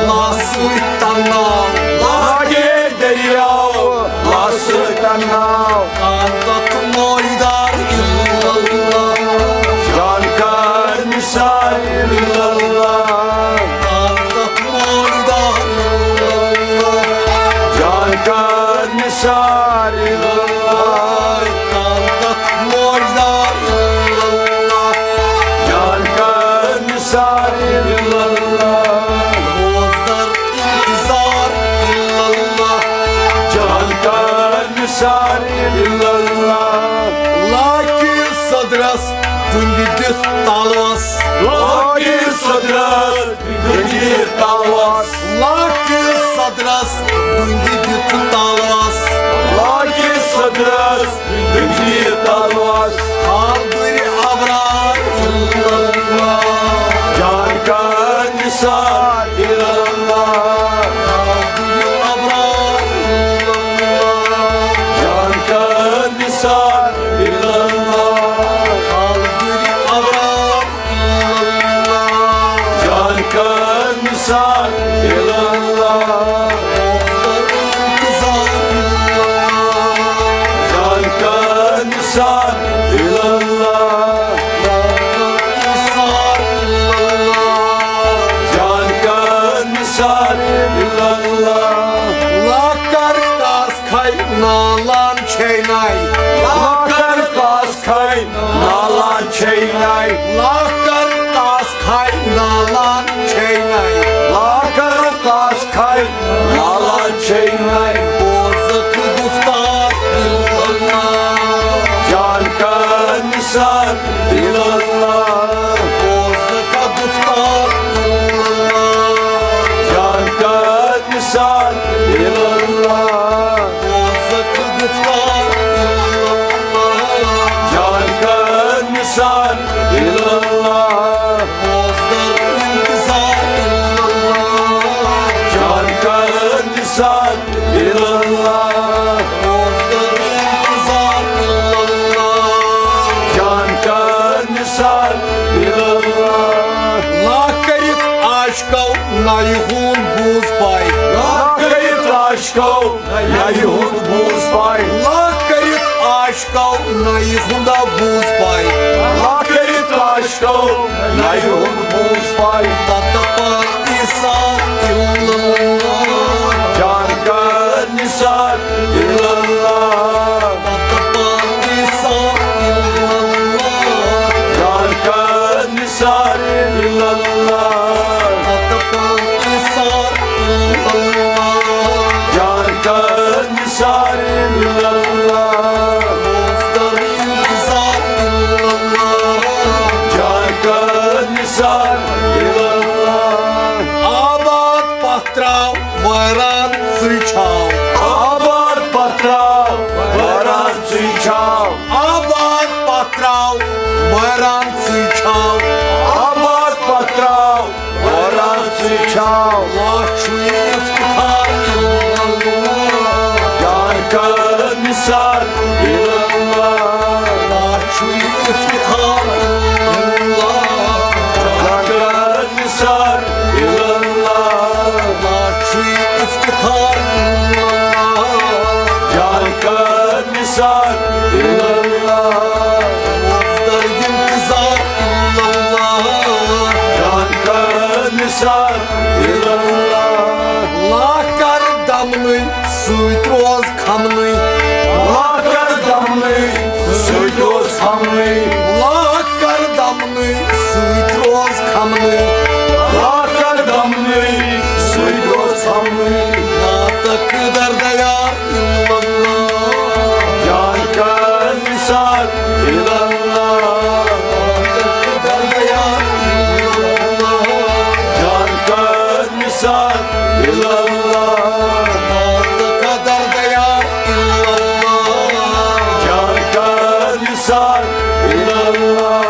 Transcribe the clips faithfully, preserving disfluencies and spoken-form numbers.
لاسہٕ سۭتۍ تَناو، لاگے دٔریاو، لاسہٕ سۭتۍ تَناو۔ کانٛہہ تَتھ موجدار اِلَّا اللہ۔ جان کر نثار اِلَّا اللہ۔ کانٛہہ تَتھ موجدار اِلَّا اللہ۔ جان کر نثار اِلَّا اللہ۔ کانٛہہ تَتھ موجدار اِلَّا اللہ۔ جان کر نثار اِلَّا اللہ۔ روزدر اِنتظار اِلَّا اللہ۔ جان کر نثار اِلَّا اللہ۔ لاکہِ صدرس ڈُنٛگہِ دِتھ تلوس۔ لاکہِ صدرس ڈُنٛگہِ دِتھ تلوس۔ لاکہِ صدرس ڈُنٛگہِ دِتھ تلوس۔ لاکہِ صدرس ڈُنٛگہِ دِتھ تلوس۔ خالدُرِ ابرار اِلَّا اللہ۔ جان کر نثار اِلَا اللہ۔ خالدُرِ ابرار اِلَّا اللہ۔ جان کر نثار اِلَا اللہ۔ خالدُرِ ابرار اِلَا اللہ۔ جان کر نثار اِلَا اللہ۔ روزدر اِنتظار اِلَا اللہ۔ جان کر نثار اِلَا اللہ۔ نثار اِلَا اللہ۔ جان کر نثار اِلَا اللہ۔ لاکر کاس کھے نالان چھے ناے۔ لاکر کاس کھے نالان چھے ناے۔ لاکر کاس کھے نالان چھے ناے۔ لاکر کاس کھے نالان چھے ناے۔ بوزکھ گفتار اِلَا اللہ۔ جان کر نثار اِلَا اللہ۔ بوزکھ گفتار اِلَا اللہ۔ جان کر نثار اِلَا اللہ۔ بوزکھ گفتار اِلَا اللہ۔ جان کر نثار اِلَا اللہ۔ روزدر اِنتظار اِلَا اللہ۔ جان کر نثار اِلَا اللہ۔ روزدر اِنتظار اِلَا اللہ۔ جان کر نثار اِلَا اللہ۔ لاکرِ عاشقو نَیہِ ہُنٛد بوٗز پَے۔ لاکرِ عاشقو نَیہِ ہُنٛد بوٗز پَے۔ لاکرِ عاشقو نَیہِ ہُنٛد بوٗز پَے۔ لاکرِ عاشقو نَیہِ ہُنٛد بوٗز پَے۔ تَتھ پَتہٕ نثار اِلَا اللہ۔ جان کر نثار اِلَا اللہ۔ تَتھ پَتہٕ نثار اِلَا اللہ۔ جان کر نثار اِلَا اللہ۔ تَتھ پَتہٕ نثار اِلَا اللہ۔ جان کر نثار اِلَا اللہ۔ روزدر اِنتظار اِلَا اللہ۔ جان کر نثار اِلَا اللہ۔ آباد پتھ تراو، ویران ژٕے چھاو۔ آباد پتھ تراو، ویران ژٕے چھاو۔ آباد پتھ تراو، ویران ژٕے چھاو۔ آباد پتھ تراو، ویران ژٕے چھاو۔ لاچھُے افتخار اِلَا اللہ۔ جان کر نثار اِلَا اللہ۔ لاچھُے افتخار اِلَا اللہ۔ جان کر نثار اِلَا اللہ۔ لاچھُے افتخار اِلَا اللہ۔ جان کر نثار اِلَا اللہ۔ روزدر اِنتظار اِلَا اللہ۔ جان کر نثار اِلَا اللہ۔ لاکر دمنٕے سۭتۍ روز کھمنٕے۔ لاکر دمنٕے سۭتۍ روز کھمنٕے۔ لاکر دمنٕے سۭتۍ روز کھمنٕے۔ لاکر دمنٕے سۭتۍ روز کھمنٕے۔ لا تقدر دیار الا اللہ۔ جان کر نثار الا اللہ۔ لا تقدر دیار الا اللہ۔ جان کر نثار الا اللہ۔ لا تقدر دیار الا اللہ۔ جان کر نثار الا اللہ۔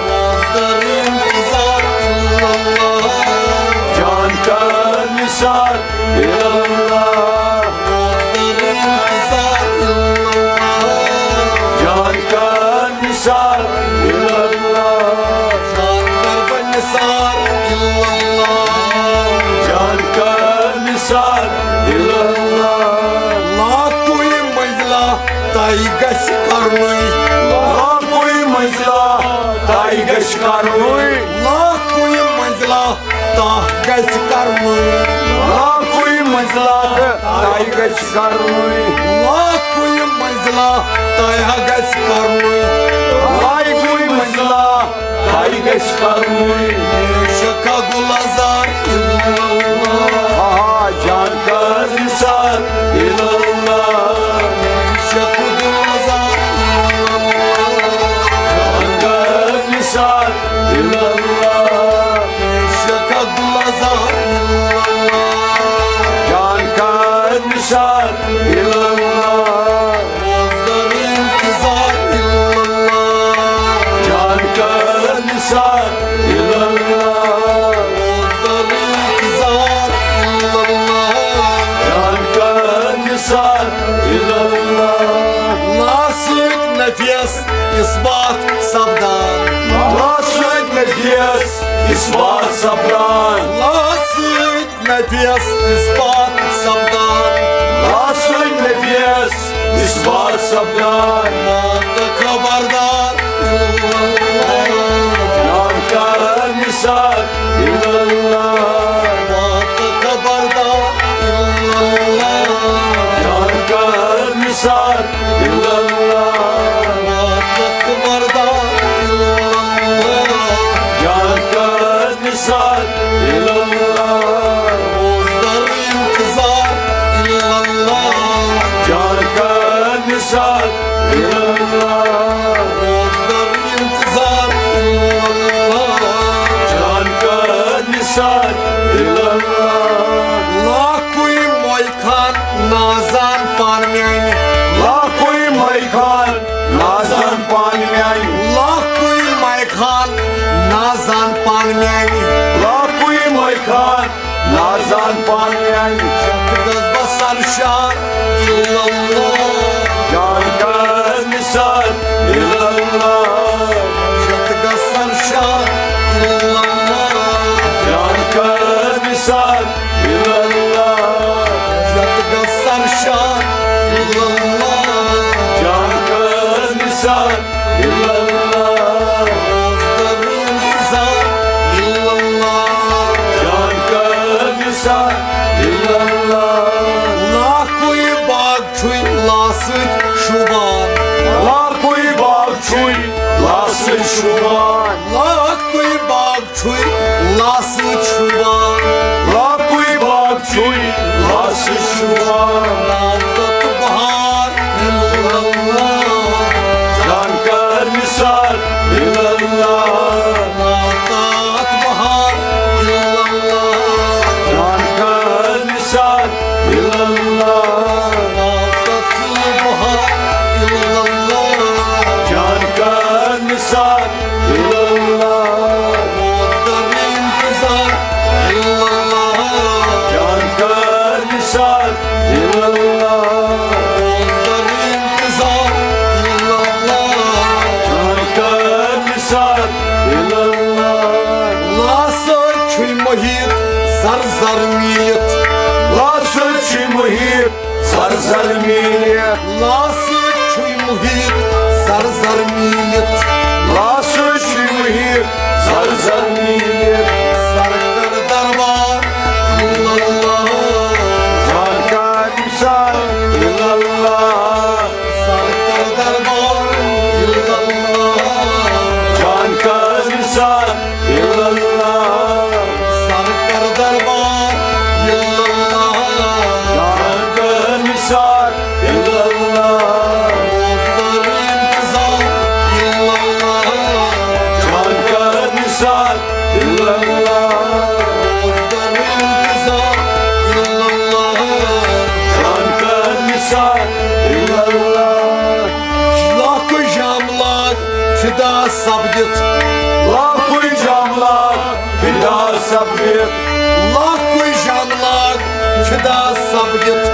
روزدر اِنتظار الا اللہ۔ جان کر نثار الا اللہ۔ روزدر اِنتظار الا اللہ۔ جان کر نثار الا اللہ۔ جان کر بہ نثار الا اللہ۔ جان لاکھوٕے منزلہ طے گژھِ کرنُے۔ لاکھوٕے منزلہ طے گژھِ کرنُے۔ لاکھوٕے منزلہ طے گژھِ کرنُے۔ لاکھوٕے منزلہ طے گژھِ کرنُے۔ لاکھوٕے منزلہ طے گژھِ کرنُے۔ شکا گلزار الا اللہ۔ آہا، جان کا نثار الا اللہ۔ شکا گلزار الا اللہ۔ جان کا نثار الا اللہ۔ شکا گلزار الا اللہ۔ جان کا نثار الا اللہ۔ اوس در انتظار الا اللہ۔ جان کا نثار الا اللہ۔ اوس در انتظار الا اللہ۔ جان کا نثار الا اللہ۔ لا سۭتۍ نفیس اثبات سپدان۔ لا سۭتۍ نفیس اثبات سپدان۔ لا سۭتۍ نفیس اثبات سپدان۔ لا سۭتۍ نفیس اثبات سپدان۔ موت خبردار الا اللہ۔ جان کا نثار الا اللہ۔ موت خبردار الا اللہ۔ جان کا نثار الا اللہ۔ موت خبردار الا اللہ۔ جان کا نثار الا اللہ۔ اوس در انتظار الا اللہ۔ جان کا نثار الا اللہ۔ اوس در انتظار الا اللہ۔ جان کا نثار الا اللہ۔ لاکھوٕے مۄے خان نازان پان میانہِ۔ لاکھوٕے مۄے خان نازان پان میانہِ۔ لاکھوٕے مۄے خان نازان پان میانہِ۔ لاکھوٕے مۄے خان نازان پان میانہِ۔ شتگس بہ سرشار الا اللہ۔ جان کا نثار الا اللہ۔ شتگس سرشار الا اللہ۔ جان کا نثار الا اللہ۔ شتگس سرشار الا اللہ۔ جان کا نثار الا اللہ۔ اوس در انتظار الا اللہ۔ جان کا نثار الا اللہ۔ لاکھوٕے باغ چھُے لا سۭتۍ شوٗبان۔ لاکھوٕے باغ چھُے لا سۭتۍ شوٗبان۔ لاکھوٕے باغ چھُے لا سۭتۍ شوٗبان۔ لاکھوٕے باغ چھُے لا سۭتۍ شوٗبان۔ ناو تتھ بہار الا اللہ۔ جان کا نثار الا اللہ۔ ناو تتھ بہار الا اللہ۔ جان کا نثار الا اللہ۔ ناو تتھ بہار الا اللہ۔ جان کا نثار الا اللہ۔ اوس در انتظار الا اللہ۔ جان کا نثار الا اللہ۔ اوس در انتظار الا اللہ۔ جان کا نثار الا اللہ۔ لا سۭتۍ چھُے محیط زر زر میٖت۔ لا سۭتۍ چھُے محیط زر زر میٖلِتھ۔ لا سۭتۍ چھُے محیط زر زر میٖلِتھ۔ لا سۭتۍ چھُے محیط زر زر میٖلِتھ۔ سرکار دربار الا اللہ۔ جان کا نثار الا اللہ۔ سرکار دربار الا اللہ۔ جان کا نثار الا اللہ۔ سرکار دربار الا اللہ۔ جان کا نثار الا اللہ۔ اوس در انتظار الا اللہ۔ جان کا نثار الا اللہ۔ اوس در انتظار الا اللہ۔ جان کا نثار الا اللہ۔ لاکھوٕے جام لاگ فدا سپدِتھ۔ لاکھوٕے جام لاگ فدا سپدِتھ۔ لاکھوٕے جام لاگ فدا سپدِتھ۔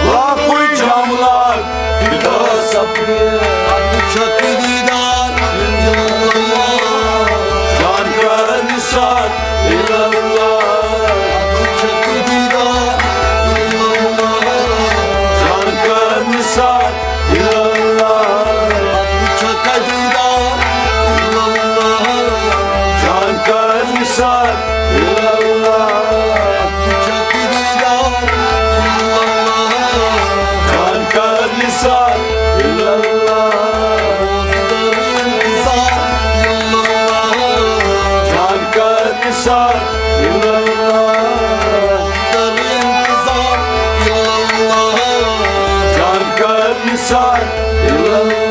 لاکھوٕے جام لاگ فدا سپدِتھ۔ ادٕ وٕچھکھ دیٖدار الا اللہ۔ جان کا نثار الا اللہ۔ ادٕ وٕچھکھ دیٖدار الا اللہ۔ جان کا نثار الا اللہ۔ الا اللہ۔ کر انتظار الا اللہ۔ جان کر نثار الا اللہ۔